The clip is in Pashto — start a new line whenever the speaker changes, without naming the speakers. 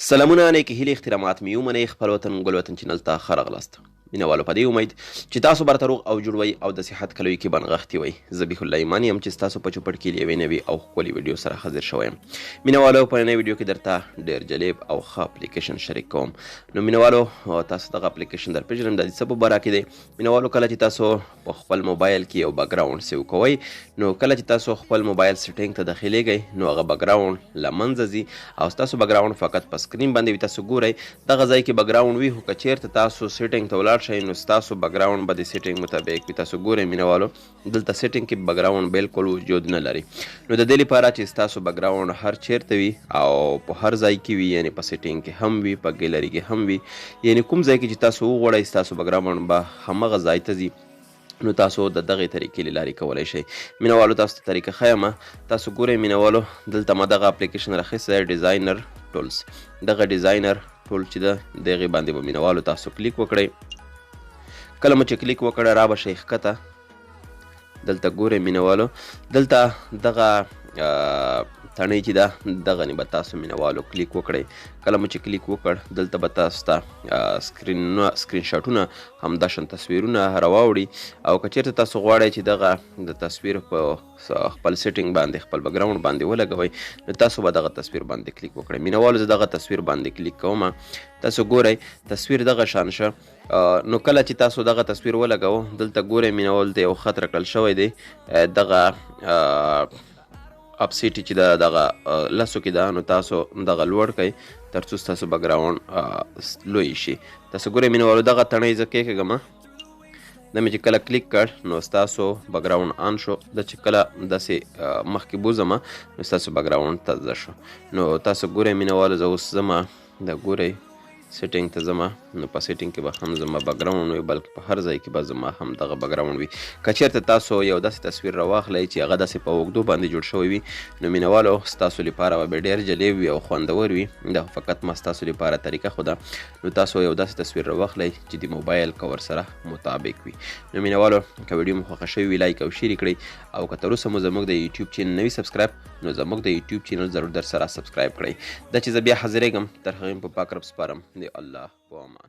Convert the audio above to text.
سلامونه، نیکې هیلې، احترامات مې ومنئ. خپل وطن ګل وطن چینل ته ښه راغلاست. مینهوالو، په دې امید چې تاسو برته روغ او جوړ وئ او د صحت کلوي کې بنغښتي وئ. ذبیح الله ایمان یم چې ستاسو په چوپړ کې له یوې نوې او ښکلې ویډیو سره حاضر شوی یم. مینهوالو، په ننۍ ویډیو کې درته ډېر جالب او ښه اپلیکیشن شریک کوم. نو مینهوالو، تاسو دغه اپلیکیشن در پېژنم، دا د څه په باره کې دی؟ مینهوالو، کله چې تاسو په خپل موبایل کې یو بکګراونډ سیو کوئ، نو کله چې تاسو خپل موبایل سیټینګ ته داخلېږئ، نو هغه بکګراونډ له منځه ځي او ستاسو بکګراونډ فقط په سکرین باندې وي. تاسو ګورئ، دغه ځای کې بکګراونډ وي، خو که چېرته تاسو سیټینګ ته ولاړ شئ، نو ستاسو بکګراونډ به د سیټینګ مطابق وي. تاسو ګورئ مینهوالو، دلته سیټینګ کې بکګراونډ بالکل وجود نه لري. نو د دې لپاره چې ستاسو بکګراونډ هر چېرته وي او په هر ځای کې وي، یعنی په سیټینګ کې هم وي، په ګیلري کې هم وي، یعنی کوم ځای کې چې تاسو وغواړئ، ستاسو بکګراونډ به همغه ځای ته ځي، نو تاسو د دغې طریقې له لارې کولی شئ. مینهوالو، تاسو ته طریقه ښیم. تاسو ګورئ مینهوالو، دلته ما دغه اپلیکیشن راخیستی، ډیزاینر ټولز. دغه ډیزاینر ټول چې ده، دغې باندې به مینهوالو تاسو کلیک وکړئ. کله مو چې کلیک وکړی، را به شئ ښکته. دلته ګورئ مینهوالو، دلته دغه تڼۍ چې ده، دغه نه به تاسو مینهوالو کلیک وکړئ. کله مو چې کلیک وکړ، دلته به تاسو ته سکرین شاټونه، همدا شان تصویرونه راواوړي. او که چېرته تاسو غواړئ چې دغه د تصویر په خپل سیټینګ باندې، خپل بکګراونډ باندې ولګوئ، نو تاسو به دغه تصویر باندې کلیک وکړئ. مینهوالو، زه دغه تصویر باندې کلیک کوم. تاسو ګورئ، تصویر دغه شان شه. نو کله چې تاسو دغه تصویر ولګوو، دلته ګورئ مینهوالو، ته یو خط راکړل شوی دی. دغه اپسیټي چې ده، دغه 10 کې ده، نو تاسو دغه لوړ کړئ ترڅو ستاسو بکګراونډ لوی شي. تاسو ګورئ مینهوالو، دغه تڼۍ زه کېکاږم. دا مې چې کله کلیک کړ، نو ستاسو بکګراونډ آن شو. دا چې کله داسې مخکې بوځم، نو ستاسو بکګراونډ تازه شو. نو تاسو ګورئ مینهوالو، زه اوس ځم، دا ګورئ، سیټینګ ته ځم، نو په سیټینګ کې به هم زما بکګراونډ وي، بلکې په هر ځای کې به زما هم دغه بکګراونډ وي. که چېرته تاسو یو داسې تصویر راواخلئ چې هغه داسې په اوږدو باندې جوړ شوی وي، نو مینهوالو، ستاسو لپاره به ډېر جالب وي او خوندور وي. دا فقط ما ستاسو لپاره طریقه ښوده. نو تاسو یو داسې تصویر راواخلئ چې د موبایل کور سره مطابق وي. نو مینهوالو، که ویډیو مو خوښه شوې وي، لایک او شیر یې کړئ. او که تر اوسه مو زموږ د یوټیوب چینل نه وي سبسکرایب، نو زموږ د یوټیوب چینل ضرور در سره سبسکرایب کړئ. دا چې زه بیا حاضرېږم، تر هغې په پاک رب سپارم. د الله په امان.